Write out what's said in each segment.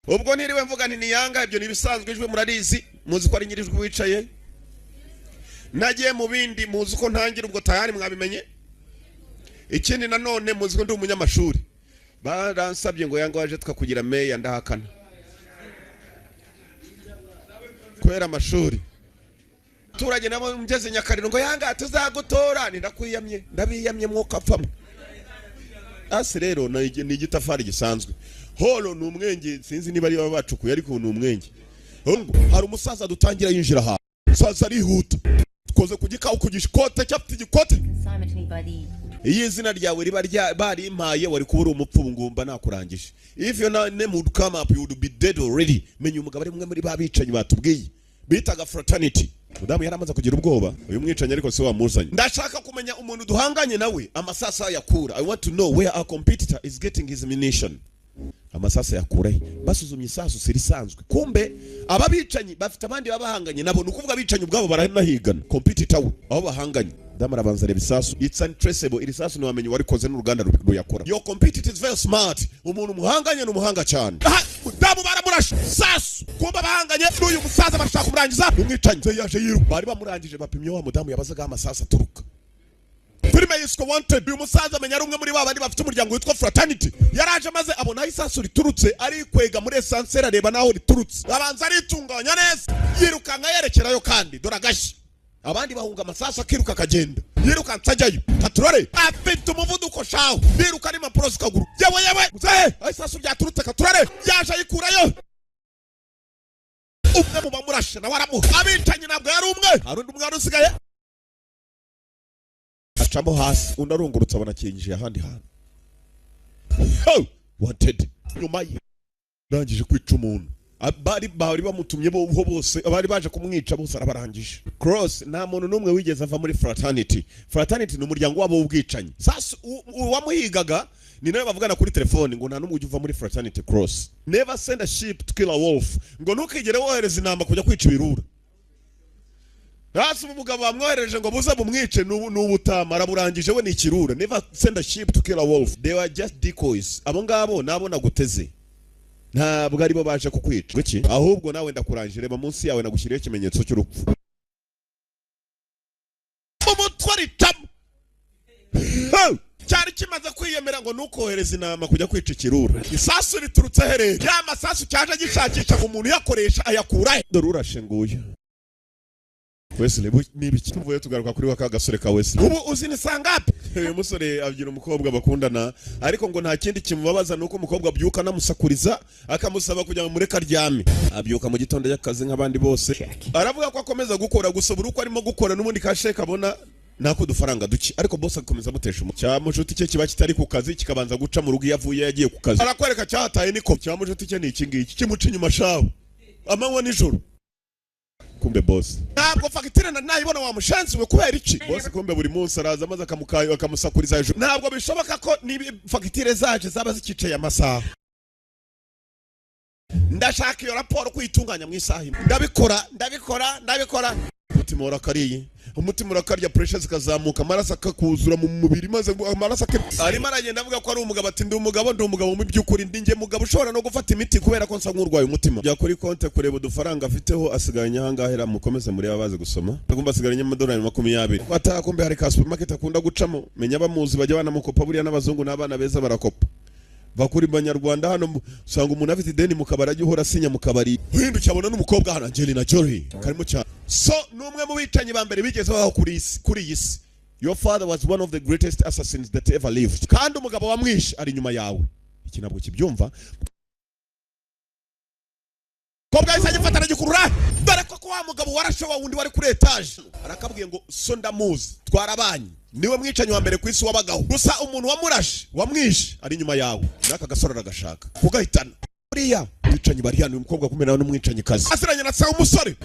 Ubwo ntiriwe mvuga nti niyanga, ibyo ni ibisanzwe. Ijwi murarizi, muzi ko ari nyirijwi wicaye. Nagiye mu bindi, muzi ko ntangira, ubwo tayari mwabimenye. Ikindi nanone, muzi ko ndi umunyamashuri. Baransabye ngo yanga waje tukakugira meya, ndahakana kubera amashuri. Abaturage nabo ngeze Nyakariro ngo yanga tuzagutora, ni ndakwiyamye, ndabiyamye, mwuka apfamo asi. Rero ni igitafari gisanzwe holo, ni umwenge, sinzi niba ari baba bacukuye, ariko ni umwenge. Hari umusaza dutangira yinjira ahantu, umusaza arihuta, koze ku gikawu, ku gikote cyafite igikote. Consignment to me by the Iyo izina ryawe riba barimpaye, wari kuba uri umupfu ngumba nakurangije. If your name would come up, you would be dead already. Menya umugabo ari umwe muri ba bicanyi batubwiye bitaga fraternity. Mudamu yari amaze kugira ubwoba, uyu mwicanyi ariko si wamuzanye. Ndashaka kumenya umuntu duhanganye nawe amasasa yakura. I want to know where our competitor is getting his ammunition. Amasasa yakura he? Basuzumye isasu, si risanzwe. Kumbe aba bicanyi bafite abandi baba bahanganye nabo, ni ukuvuga abicanyi ubwabo baranahigana. Competitor we aho bahanganye. Damu arabanza areba isasu, it's untraceable. Iri sasu ntiwamenya uwarikoze n'uruganda ruyakora. Your competitor is very smart. Umuntu muhanganye ni umuhanga cyane. Aha mudamu baramurashe sasu. Kumbe abahanganye n'uyu musaza bashaka kumurangiza. Umwicanyi se yaje yiruka, bari bamurangije. Bapimye wa mudamu yabazaga aho amasasu aturuka. Filime yiswe Wanted. Uyu musaza amenya ari umwe muri ba bandi bafite umuryango witwa fraternity. Yaraje maze abona aho isasu riturutse, arikwega muri ascenseur, areba n'aho riturutse, abanza aritunganya neza, yirukanka yerekerayo. Kandi dore agashya, abandi bahunga amasasu, akiruka akagenda yirukanse ajyayo. Katurore afite umuvuduko shaho, biruka n'impapuro zikaguru. Yewe yewe, muzehe, aho isasu ryaturutse! Katurore yaje ayikurayo. Umwe mu bamurashe nawe aramuha. Abicanyi ntabwo yari umwe, hari undi umwe wari usigaye. Acamo hasi, undi arungurutse, abona akinjiye ahandi hantu. Ho! Wanted nyuma ye arangije kwica umuntu. Bari bamutumye bo bose, bari baje kumwica bose arabarangije. Cross, nta muntu n'umwe wigeze ava muri fraternity. Fraternity ni umuryango wabo w'ubwicanyi. Sasa uwamuhigaga ni nawe bavugana kuri telefone ngo nta n'umwe ujya uva muri fraternity. Cross, never send a sheep to kill a wolf, ngo ntukigere wohereza intama kujya kwica ibirura. Hasi umugabo bamwohereje ngo buze bumwice ni ubutama, araburangije, we ni ikirura. Never send a sheep to kill a wolf, they were just decoys. Abo ngabo nabo naguteze, ntabwo aribo baje kukwica. Kuki? Ahubwo nawe ndakurangije, reba munsi yawe, nagushyiriyeho ikimenyetso cy'urupfu. Umutwe aricamo. Ho! Cyari kimaze kwiyemera ngo nukohereza intama kujya kwica ikirura. Isasu riturutse herere? Ya masasu cyaje gishakisha ngo umuntu uyakoresha ayakura he? Dore urashe nguyu Wesley. Ni ibiki? Tuvuye tugaruka kuri wa ka gasore ka Wesley. Ubu uzi ni sangapi? Uyu musore abyina umukobwa bakundana, ariko ngo nta kindi kimubabaza nuko umukobwa abyuka anamusakuriza, akamusaba kugira ngo mureke aryame. Abyuka mu gitondo y'akazi nk'abandi bose. Aravuga ko akomeza gukora gusa, buri uko arimo gukora n'ubundi kashe kabona nako udufaranga duke, ariko boss agakomeza amutesha umutwe. Cya mushuti cye kiba kitari ku kazi, kikabanza guca mu rugo iyo avuye yagiye ku kazi. Arakwereka cyataye niko cya mushuti cye ni iki ngiki kimuca inyuma shawe amanywa nijoro. Kumbe boss, ntabwo fagitire na nayibona wa mushansi we. Kubera iki boss? Kumbe buri munsi araza maze akamukayo, akamusakuriza hejuru. Ntabwo bishoboka ko niba fagitire zaje zaba zikicaye amasaha. Ndashaka iyo raporo kuyitunganya mu isaha imwe. Ndabikora, ndabikora, ndabikora. Umutima urakariye, umutima urakarya, pressure zikazamuka, amaraso akakuzura mu mubiri, maze amaraso arimo aragenda avuga ko ari umugabo, ati ndi umugabo, ndi umugabo mu by'ukuri, ndi njye mugabo ushobora no gufata imiti kubera ko nsa nk'urwaye umutima. Jya kuri konte kureba udufaranga afiteho, asigaranye ahangahe? Mukomeze murebe abazi gusoma. Agomba asigaranye amadolari 20. Ataha, kumbe hari ka supermarket akunda gucamo. Menya bamuzi bajya banamukopa buriya, n'abazungu n'abana beza barakopa. Bakuri banyarwanda hano usanga umuntu afite ideni mu kabari, ajya uhora asinya mu kabari. Uhindukiye abona n'umukobwa hano, Angelina Jolie, karimo cyane. So ni umwe mu bicanyi ba mbere bigeze babaho kuri iyi si. Your father was one of the greatest assassins that ever lived, kandi umugabo wamwishe ari inyuma yawe. Iki ntabwo kibyumva. Kobwa yahise agifata, aragikurura. Dore ko wa mugabo warashe wa wundi wari kuri etaje, arakabwiye ngo so ndamuzi, twarabanye, niwe mwicanyi wa mbere ku isi wabagaho, gusa umuntu wamurashe, wamwishe, ari inyuma yawe. N'aka gasore aragashaka kugahitana. Buriya mwicanyi bari hano. Uyu mukobwa kumbe nawe n'umwicanyi kazi, aziranye na se w'umusore.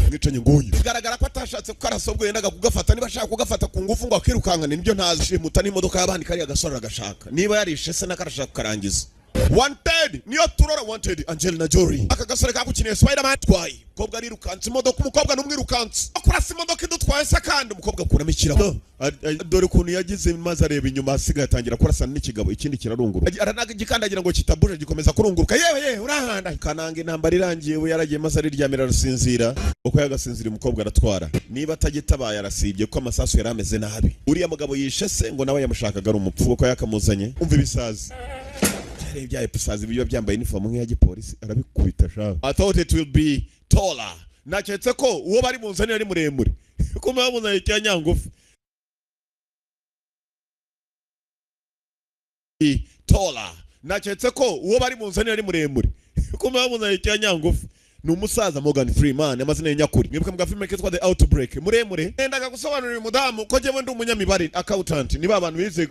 Mwicanyi nguyu bigaragara ko atashatse kukarasa, ubwo yendaga kugafata. Niba ashaka kugafata ku ngufu ngo akirukankane, nibyo ntazi. Shimuta n'imodoka y'abandi, kariya gasore aragashaka. Niba yarishe se, n'akarashaka kukarangiza. Wanted niyo turora. Wanted Angelina Jolie, aka gasore kagukiniye Spiderman. Twaye umukobwa arirukanse imodoka, umukobwa n'umwirukanse akurasa imodoka idutwaye se. Kandi umukobwa akuramo ikirago. Dore ukuntu yagize maze areba inyuma, asigaye atangira kurasana n'ikigabo, ikindi kirarunguruka, aranagikandagira ngo kitabuje, gikomeza kurunguruka. Yewe yewe, urahanda kananga. Intambara irangiye, we yaragiye maze ariryamira, arasinzira. Uko yagasinzira, umukobwa aratwara. Niba atagitabaye arasibye, kuko amasasu yari ameze nabi. Uriya mugabo yishe se ngo nawe yamushakaga ari umupfu, kuko yakamuzanye. Umva ibisazi byari bya episazi biba byambaye inifomu nk'iya gipolisi, arabikubita sha. I thought it will be taller, naketse ko uwo bari bunzanire ari muremure, kuko bamuzaniye icya nyangufi. Taller, naketse ko uwo bari bunzanire ari muremure, kuko bamuzaniye icya nyangufi. Ni umusaza Morgan Freeman, amazina ye nyakuri. Mwibuke mu filime kitwa The Outbreak, muremure. Nendaga gusobanurira uyu mudamu ko njyewe ndi umunyamibare, accountant. Niba abantu bize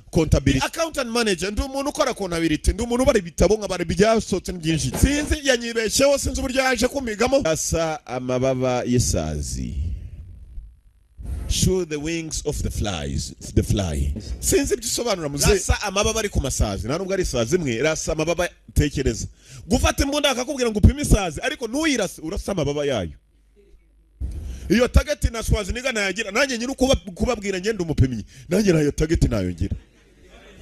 comptability, accountant manager, ndi umuntu ukora comptability, ndi umuntu ubara ibitabo, nkabara ibyasohotse byinshi. Sinzi yanyibeshyeho, sinzi uburyo yaje kumigamo. Asa amababa y'isazi, show the wings of the flies, the fly. Sinzi ibyo usobanura muze. Rasa amababa ari ku masazi, nta nubwo ari isazi imwe, rasa amababa. Tekereza gufata imbunda akakubwira ngo upime isazi, ariko ntuyirase, urasa amababa yayo. Iyo target na Schwarzenegger nayagira, nanjye nyiri kubabwira ngenda umupimyi, nanjye nayo target nayo ngira.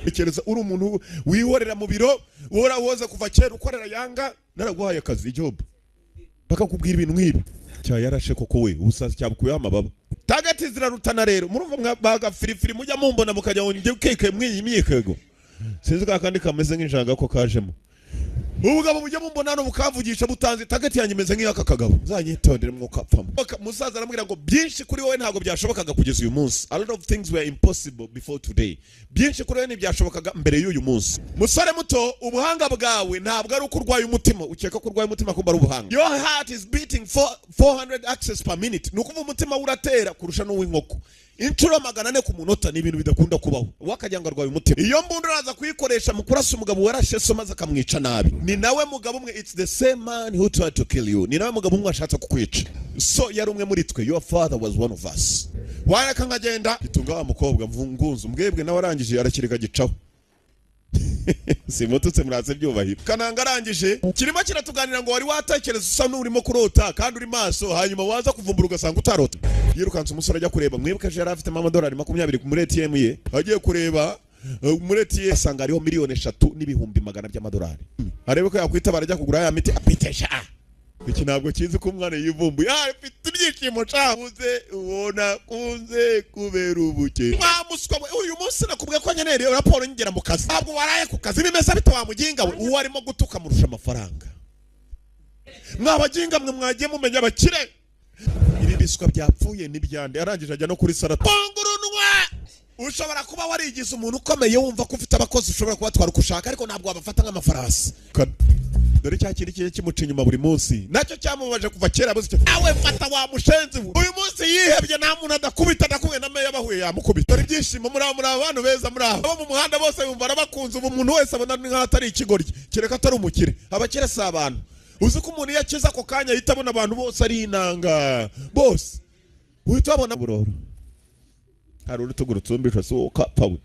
Tekereza uri umuntu wihorera mu biro, wora woza kuva kera ukorera yanga, naraguhaye akazi, job, bakakubwira ibintu nk'ibi. Cyayarashe koko we, ubusazi cyabukuyeho amababa. Target zirarutana rero. Murumva bagafirifiri mujya mumbona mukajya ngo njye keke mwiyi myikego, sinzi ka kandi kameze nk'injanga ko kajemo. Ubugabo mujya mumbona hano bukavugisha butanze target yanjye imeze nk'iy'aka kagabo, uzanyitondere mwuka apfamo. Musaza aramubwira ngo byinshi kuri wowe ntabwo byashobokaga kugeza uyu munsi. A lot of things were impossible before today. Byinshi kuri wowe ntibyashobokaga mbere y'uyu munsi. Musore muto, ubuhanga bwawe ntabwo ari uko urwaye umutima, ukeka ko urwaye umutima kumva ari ubuhanga. Your heart is beating 400 access per minute, ni ukuvuga umutima uratera kurusha n'uw'inkoko inshuro 400 ku munota. Ni ibintu bidakunda kubaho. Wakagira ngo arwaye umutima. Iyo mbunda uraza kuyikoresha mu kurasa umugabo warashe so maze akamwica nabi. Ni nawe mugabo umwe, it's the same man who tried to kill you. Ni nawe mugabo umwe washatse kukwica. So yari umwe muri twe, your father was one of us. Wareka nkagenda gitunga wa mukobwa mvungunzu mbwebwe, nawe arangije arakireka gicaho. Simututse, muratse byubahiro. Kananga arangije kirimo kiratuganira ngo wari watekereza usa n'urimo kurota kandi uri maso, hanyuma waza kuvumbura ugasanga utarota. Yirukanse umusore ajya kureba. Mwibuke ejo yari afitemo amadolari 20 muri ATM ye, agiye kureba muri ATM asanga hariho 3,100,000 by'amadolari. Arebe ko yakwitabara ajya kugura ya miti apitesha. Iki ntabwo kizi ko umwana yivumbuye. Mfite ibyishimo cabuze ubona kunze kubera ubuke. Mwa muswa we, uyu munsi nakubwiye ko nkeneye raporo ngera mu kazi, ntabwo waraye ku kazi. Bimeze bite wa muginga we? Uwo arimo gutuka murusha amafaranga. Mwa baginga mwe, mwagiye mumenya abakire. Ibi biswa byapfuye n'ibyande. Arangije ajya no kuri sarata pungurunwa. Ushobora kuba warigize umuntu ukomeye, wumva ko ufite abakozi ushobora kubatwara uko ushaka, ariko ntabwo wabafata nk'amafarasi. Dore cya kintu kijya kimuca inyuma buri munsi, nacyo cyamubaje kuva kera abuze icyo nawe fata wa mushenzi we. Uyu munsi yihebye, nta muntu adakubita, adakuye na meya bahuye yamukubita. Dore ibyishimo muri abo, muri abo bantu beza, muri abo mu muhanda bose bumva arabakunze. Ubu umuntu wese abona ni nk'aho atari ikigoryi, kereka atari umukire. Abakire si abantu. Uzi ko umuntu iyo akize ako kanya ahita abona abantu bose ari inanga, bose uhita ubabona buroro. Hari urutugu rutumbisha, si wowe ukapfa we.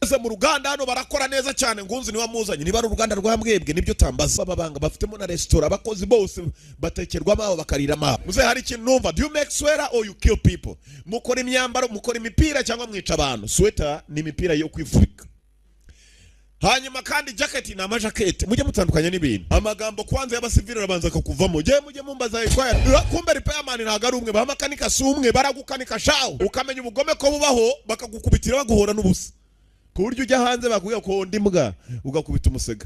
Ese mu ruganda hano barakora neza cyane? Ngunzi niwe wamuzanye. Niba ari uruganda rwa mwebwe nibyo utambaza. Ababanga bafitemo na resitora, abakozi bose batekerwamo abo bakariramo abo. Muze, hari ikintu numva: do you make sweater or you kill people? Mukora imyambaro, mukora imipira cyangwa mwica abantu? Sweater ni imipira yo kwifubika, hanyuma kandi jacket ni amajakete. Mujye mutandukanya n'ibintu. Amagambo kwanza y'abasivili arabanza akakuvamo. Je mujye mumbaza ikwaya kumbe repairman ntabwo ari umwe, bamakanika si umwe, baragukanika shawo ukamenya ubugome ko bubaho, bakagukubitira baguhora n'ubusa, ku buryo ujya hanze bakubwira ko undi mbwa ugakubita umusega.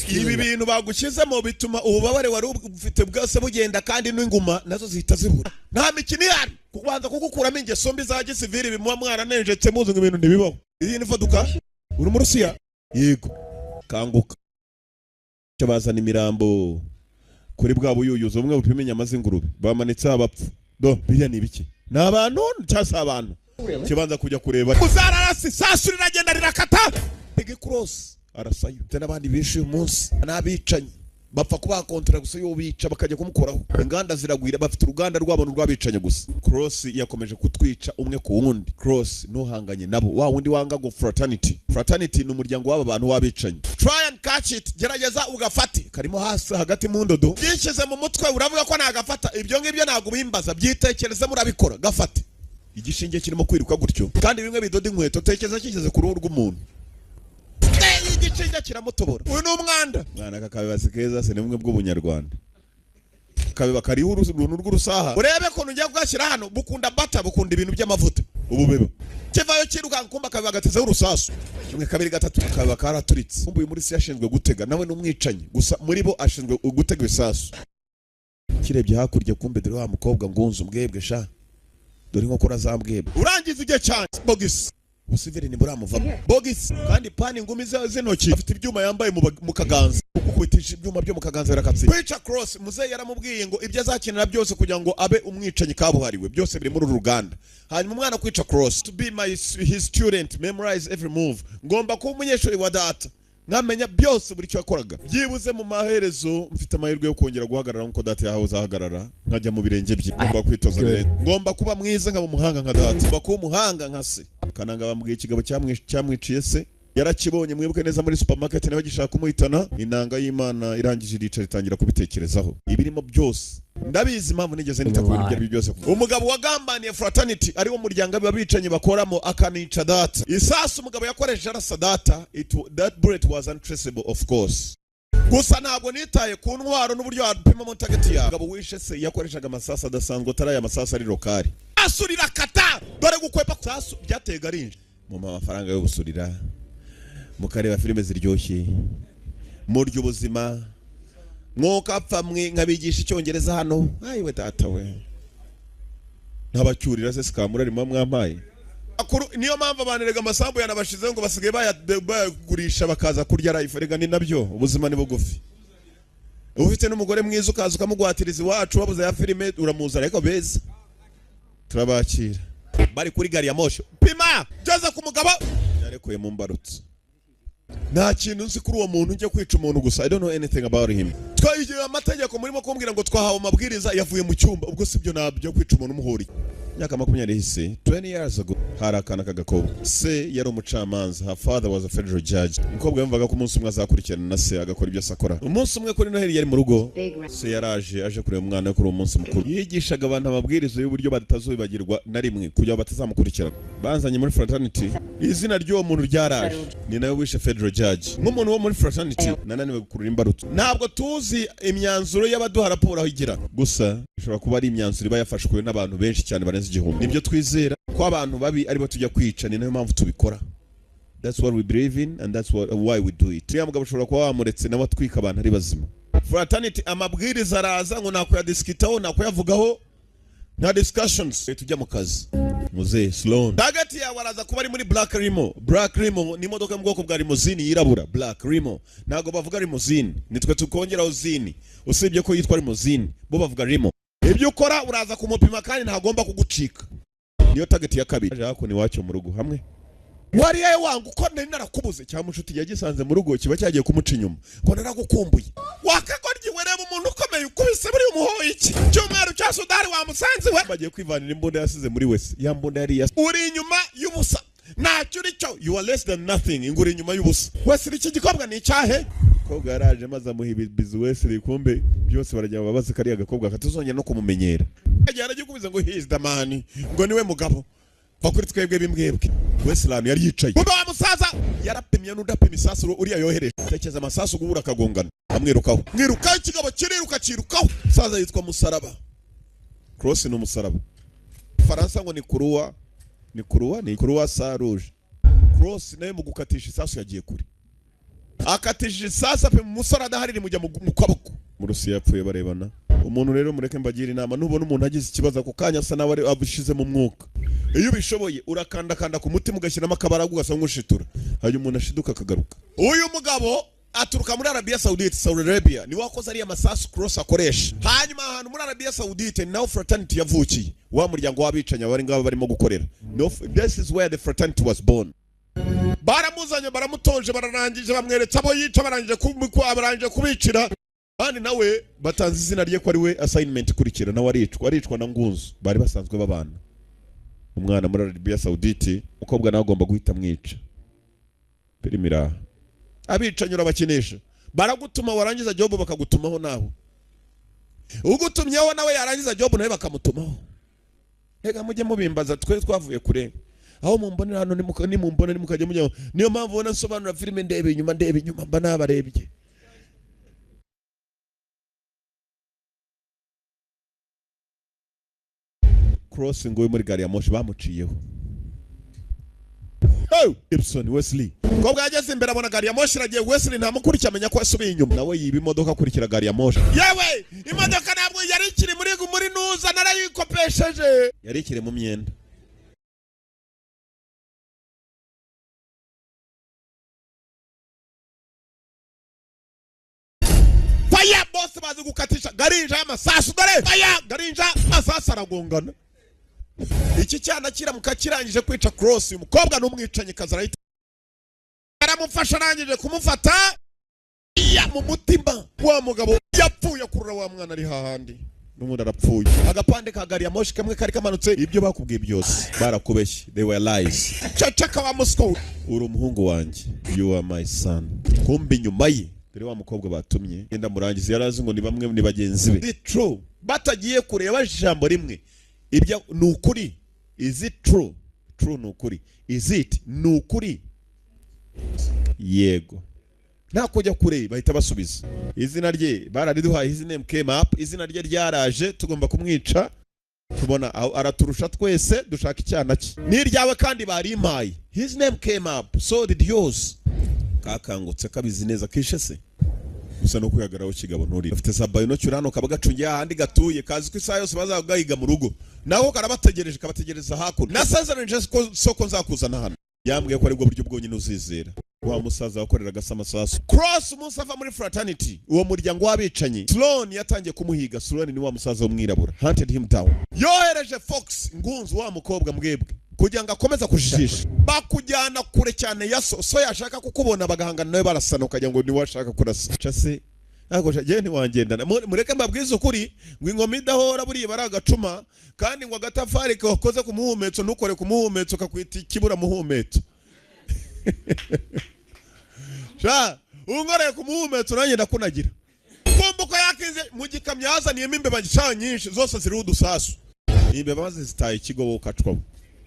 Ibi bintu bagushyizemo bituma ububabare wari ufite bwose bugenda, kandi n'inguma nazo zihita zibura. Nta mikino ihari, kubanza kugukuramo ingeso mbi za gisivili bimuba mwaranenjetse muzi ngo ibintu ntibibaho. Iyi ni vodka. Uri Umurusiya? Yego. Kanguka. Bazana imirambo kuri bwa buyuyuzo bumwe bupima inyama z'ingurube, bamanitse abapfu. Do biriya ni ibiki? Ni abantu cyangwa se abantu? Kibanza kujya kureba muzararasi. Sasu riragenda rirakata Big Cross, arasayo. Ndetse n'abandi bishe uyu munsi n'abicanyi bapfa kubakontara gusa, iyo bica bakajya kumukuraho. Inganda ziragwira, bafite uruganda rwabo rw'abicanyi gusa. Cross yakomeje kutwica umwe ku wundi. Cross ntuhanganye nabo, wa wundi wanga ngo fraternity. Fraternity ni umuryango w'aba bantu w'abicanyi. Try and catch it, gerageza ugafate. Karimo hasi hagati mu ndodo. Byishyize mu mutwe, uravuga ko nagafata. Ibyo ngibyo ntabwo ubimbaza, byitekereze, murabikora. Gafate. Igishinge kirimo kwiruka gutyo, kandi bimwe bidoda inkweto. Tekereza kigeze ku ruhu rw'umuntu. Igishinge kiramutobora. Uyu ni umwanda mwana. Aka kabeba si keza, se ni bumwe bw'ubunyarwanda. Kabeba kariho uruntu rw'urusaha. Urebe ukuntu ugiye kugashyira hano. Bukunda bata, bukunda ibintu by'amavuta. Ububeba kivayo kirukanka, kumba akabeba gatezeho urusasu. Kimwe, kabiri, gatatu, akabeba karaturitse. Kumba uyu muri si ashinzwe gutega, nawe ni umwicanyi gusa muri bo ashinzwe gutega ibisasu. Kirebye hakurya, kumbe dore wa mukobwa ngunze umbwebwe sha, dore inkokora za mbwebwe. Urangiza igihe cyane bogisi ubusiveri ntiburamuvamo bogisi, kandi pani ingumi z'intoki afite ibyuma yambaye mu kaganza. Gukubitisha ibyuma byo mu kaganza birakatse. Kwica Cross, muzehe yaramubwiye ngo ibyo azakenera byose kugira ngo abe umwicanyi kabuhariwe byose biri muri uru ruganda. Hanyuma umwana kwica Cross, to be my his student, memorize every move. Ngomba kuba umunyeshuri wa data, nkamenya byose, buri cyo yakoraga. Byibuze mu maherezo mfite amahirwe yo kongera guhagarara nk'uko data yahoze ahagarara, nkajya mu birenge bye. Ngomba kwitoza neza, ngomba kuba mwiza, nkaba umuhanga nka data, ngomba kuba umuhanga nka se. Kananga bambwiye ikigabo cyamwiciye se yarakibonye. Mwibuke neza muri supermarket nawe gishaka kumuhitana. Inanga y'Imana irangije iricara, itangira kubitekerezaho. Ibirimo byose ndabizi, impamvu nigeze nita ku bintu ibyo ari byo byose. Umugabo wagambaniye fraternity, ariwo muryango abicanyi bakoramo, akanica data. Isasu umugabo yakoresheje arasa data, that bullet was untraceable, of course. Gusa ntabwo nitaye ku ntwaro n'uburyo wapimamo target yawe. Umugabo wishe se yakoreshaga amasasu adasanzwe, atari aya masasu ari local. Sasu rirakata, dore gukwepa sasu byateye garinje. Mu amafaranga yo gusurira, mukareba filime ziryoshye, murya ubuzima, mwuka mwe nkabigisha icyongereza hano. Ayiwe data we, ntabacyurira se sikamura arimo mwampaye. Akuru, niyo mpamvu abantu erega amasambu yanabashizeho ngo basigaye bayagurisha bakaza kurya life. Erega ni nabyo, ubuzima ni bugufi. Uba ufite n'umugore mwiza, ukaza ukamugwatiriza iwacu, wabuze ya filime uramuzana. Ariko beza turabakira. Bari kuri gari ya moshi, pima geze ku mugabo yarekuye mu mbarutso. Nta kintu nzi kuri uwo muntu, njye kwica umuntu gusa. I don't know anything about him. Twayigiye amategeko, murimo kumbwira ngo twahawe amabwiriza yavuye mu cyumba. Ubwo sibyo nabyo kwica umuntu umuhuriye. Imyaka 20 ihise, 20 years ago, hari akana k'agakobwa. Se yari umucamanza, her father was a federal judge. Umukobwa yumvaga ko umunsi umwe azakurikirana na se, agakora ibyo se akora. Umunsi umwe kuri Noheli yari mu rugo, se yaraje aje kureba umwana we kuri uwo munsi mukuru. Yigishaga abantu amabwiriza y'uburyo batazibagirwa na rimwe kugira ngo batazamukurikirana. Banzanye muri fraternity, izina ry'uwo muntu ryaraje, ni nawe wishe federal judge. Nk'umuntu wo muri fraternity nananiwe gukurura imbarutso. Ntabwo tuzi imyanzuro y'abaduha raporo aho igira, gusa ishobora kuba ari imyanzuro iba yafashwe n'abantu benshi cyane barenze 1000. Nibyo twizera ko abantu babi aribo tujya kwica, ni nayo mpamvu tubikora. That's what we believe in and that's why we do it. Uriya mugabo ushobora kuba wamuretse nawe atwika abantu ari bazima. Fraternity amabwiriza araza ngo nakuyadisikitaho, nakuyavugaho, nta discussions, tujya mu kazi. Muzehe Sloan, target yawe araza kuba ari muri black limo. Black limo ni imodoka yo mu bwoko bwa limousine yirabura. Black limo, ntabwo bavuga limousine, nitwe tukongeraho zine, usibye ko yitwa limousine, bo bavuga limo. Ibyo ukora uraza kumupima kandi ntagomba kugucika. Niyo target ya kabiri. Aje hakuno iwacu mu rugo hamwe wariye wanga uko nari narakubuze, cyangwa inshuti yagisanze mu rugo kiba cyagiye kumuca inyuma ngo naragukumbuye. Wakagoryi we, reba umuntu ukomeye ukubise buri umuhoye iki cyumweru cya sudari wamusanze we. Bagiye kwivanira imbunda yasize muri wese, ya mbunda yari iya. Uri inyuma y'ubusa, ntacyo uri cyo, you are less than nothing. Ngo uri inyuma y'ubusa wese. Iki gikobwa ni icyahe? Mukobwa yaraje maze amuha ibibizu wese, kumbe byose barajya babaze kariya gakobwa katazongera no kumumenyera. Yagiye aragikubiza ngo he is the man, ngo niwe mugabo va kuri twebwe bimbwebwe. Wesland yari yicaye, kumbe wa musaza yarapimye n'udapima isasu uriya yohereje. Tekeza amasasu guhura akagongana, amwirukaho, mwirukaho, ikigabo kiriruka kirukaho. Musaza yitwa Musaraba. Cross ni umusaraba, Faransa ngo ni kuruwa, ni kuruwa, ni kuruwa sa rouge. Cross nawe mu gukatisha isasu yagiye kure, akatishije isasu apima umusore adahari, rimujya mu kaboko. Mu Rusiya yapfuye barebana. Umuntu rero, mureke mbagire inama: nubona umuntu agize ikibazo ako kanya asa nawe abishize mu mwuka, iyo ubishoboye urakandakanda ku mutima, ugashyiramo akabaraga, ugasa nk'ushitura, hanyuma umuntu ashiduka akagaruka. Uyu mugabo aturuka muri Arabia Saudite, Saudi Arabia, niwe wakoze ariya masasu Cross akoresha. Hanyuma ahantu muri Arabia Saudite ni naho fraternity yavukiye, wa muryango w'abicanyi bari ngabo barimo gukorera. No, this is where the fraternity was born. Baramuzanye, baramutoje, bararangije bamweretse abo yica, barangije kubicira, kandi nawe batanze izina rye ko ari we assignment ikurikira. Nawe aricwa, aricwa na Ngunzu bari basanzwe babana. Umwana muri Arabia Saudite, umukobwa nawe agomba guhita amwica. Filime iraha. Abicanyi urabakinisha, baragutuma, warangiza job bakagutumaho, nawe ugutumyeho nawe yarangiza job nawe bakamutumaho. Reka mujye mubimbaza, twe twavuye kure. Aho mumbonera hano nimumbona nimukajya mujya. Niyo mpamvu ubona nsobanura filime ndeba inyuma, ndeba inyuma, mba nabarebye. Crossing we muri gari ya moshi bamuciyeho. Oh! Gibson Wesley ko bwageze imbere abona gari ya moshi iragiye. Wesley ntamukurikiye, amenya ko yasubiye inyuma, nawe yiba imodoka akurikira gari ya moshi. Yewe, imodoka ntabwo yari ikiri muri nuza, narayikopesheje, yari ikiri mu myenda. Fire! Bose bazi gukatisha garinja y'amasasu. Dore fire! Garinja amasasu aragongana. Iki cyana kiramuka kirangije kwica Cross. Uyu mukobwa n'umwicanyi kazi, arahita aramufasha. Arangije kumufata ya mu mutima wa mugabo yapfuye kurura wa mwana ari hahandi, n'ubundi arapfuye. Agapande ka gari ya moshi kamwe kari kamanutse. Ibyo bakubwiye byose barakubeshye, they were lies. Ceceka wa muswa, uri umuhungu wanjye, you are my son. Kumbe inyuma ye dore wa mukobwa batumye genda murangiza, yari azi ngo ni bamwe ni bagenzi be. Is it true? Batagiye kureba ijambo rimwe, ibyo ni ukuri? Is it true? True ni ukuri, is it ni ukuri? Yego. Nta kujya kure, bahita basubiza. Izina rye barariduhaye, his name came up, izina rye ryaraje, tugomba kumwica. Tubona aho araturusha twese, dushaka icyana cye n'iryawe kandi barimpaye. His name came up, so did yours. Kakangutse kabizi neza kishe se gusa no kwihagararaho kigabo. Nturi afite za binocular hano, kaba gacungiye ahandi gatuye, kazi ko isaha yose bazagahiga mu rugo, naho karabategereje, kabategereza hakuno. Nasezeranyije ko soko nzakuzana hano, yambwiye ko aribwo buryo bwonyine uzizera. Wa musaza wakoreraga se amasasu Cross, umunsi ava muri fraternity, uwo muryango w'abicanyi, Sloan yatangiye kumuhiga. Sloan ni wa musaza w'umwirabura, hunted him down. Yohereje Fox Ngunzu, wa mukobwa mbwebwe, kugira ngo akomeze kujijisha. Bakujyana kure cyane ya so, so yashaka kukubona bagahangana nawe, barasana ukagira ngo niwe ashaka kurasa. Case ntabwo jye ntiwangendana. Mureke mbabwize ukuri, ngo ingoma idahora buriya bari agacuma, kandi ngo agatafari kakoze ku muhumetso ntukore ku muhumetso kakwita ikibura muhumetso. Sha unkoreye ku muhumetso nanjye ndakunagira. Kumva uko yakinze mu gikamyo, yazaniyemo imbeba sha nyinshi, zose ziriho udusasu. Imbeba maze zitaye ikigo, wowe ukacwamo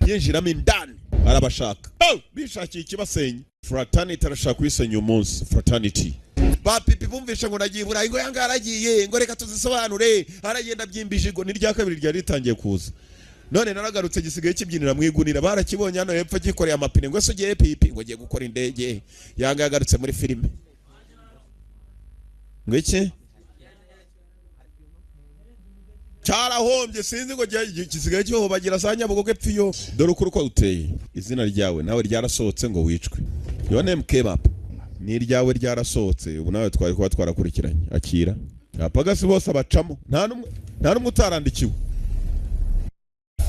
yinjiramo indani, arabashaka. Oh! Bishakiye ikibasenya. Fraternity arashaka kuyisenya umunsi. Fraternity ba pipi bumvishe ngo nagiye i Burayi, ngo yanga yaragiye, ngo reka tuzisobanure, aragenda abyimbije igo. Ni rya kabiri ryari ritangiye kuza, none naragarutse gisigaye kibyinira mu igunira. Barakibonye hano hepfo gikoreye amapine, ngo ese ugiye pipi? Ngo agiye gukora indege. Yanga yagarutse muri filime. Ngo iki cyarahombye, sinzi ngo gisigaye kihobagira za Nyabugogo epfiyo. Dore ukuri uko uteye, izina ryawe nawe ryarasohotse ngo wicwe. Your name came up, ni iryawe ryarasohotse, ubu nawe twari kuba twarakurikiranye. Akira apagasi bose abacamo, nta n'umwe utarandikiwe.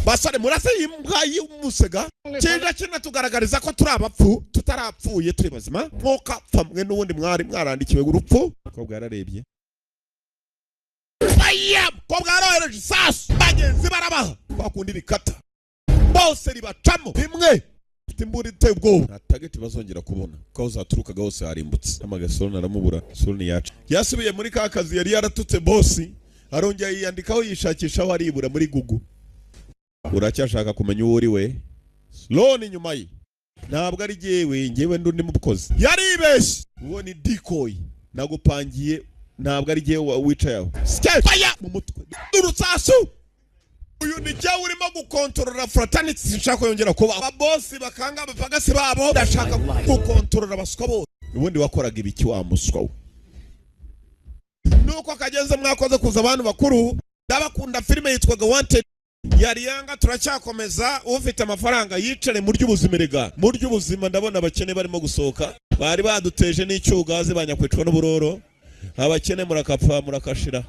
Basore, murase imbwa y'umusega kije kinatugaragariza ko turi abapfu, tutarapfuye, turi bazima. Mwuka pfa mwe, n'ubundi mwari mwarandikiwe urupfu. Mukobwa yararebye aya mukobwa yarohereje isasu, bagenzi barabaha kwa kundi rikata bose ribacamo rimwe. Ufite imbunda iteye ubwoba, nta target bazongera kubona kuko aho zaturukaga hose harimbutse. Amagasoro aramubura. Soni yacu yasubiye muri ka kazi yari yaratutse bosi, arongera yiyandikaho, yishakishaho, aribura muri Google. Uracyashaka kumenya uwo uri we? Sloan inyuma ye, ntabwo ari jyewe, njyewe ndi mukozi. Yaribeshye, uwo ni decoy nagupangiye, ntabwo ari jyewe wicaye aho. Fire mu mutwe urusasu. Uyu ni jyewe urimo gukontorora fraternity, sinshaka ko yongera kuba. Ababosi bakanga abapagasi babo, ndashaka gukontorora abaswa bose. Ubundi wakoraga ibiki wa muswa we? Nuko kageze, mwakoze kuza abantu bakuru, ndabakunda. Filime yitwaga Wanted yari yanga. Turacyakomeza. Ufite amafaranga yicare mu ry'ubuzima, erega mu ry'ubuzima ndabona abakene barimo gusohoka, bari baduteje n'icyugazi, banyakwicwa n'uburoro. Abakene murakapfa murakashira.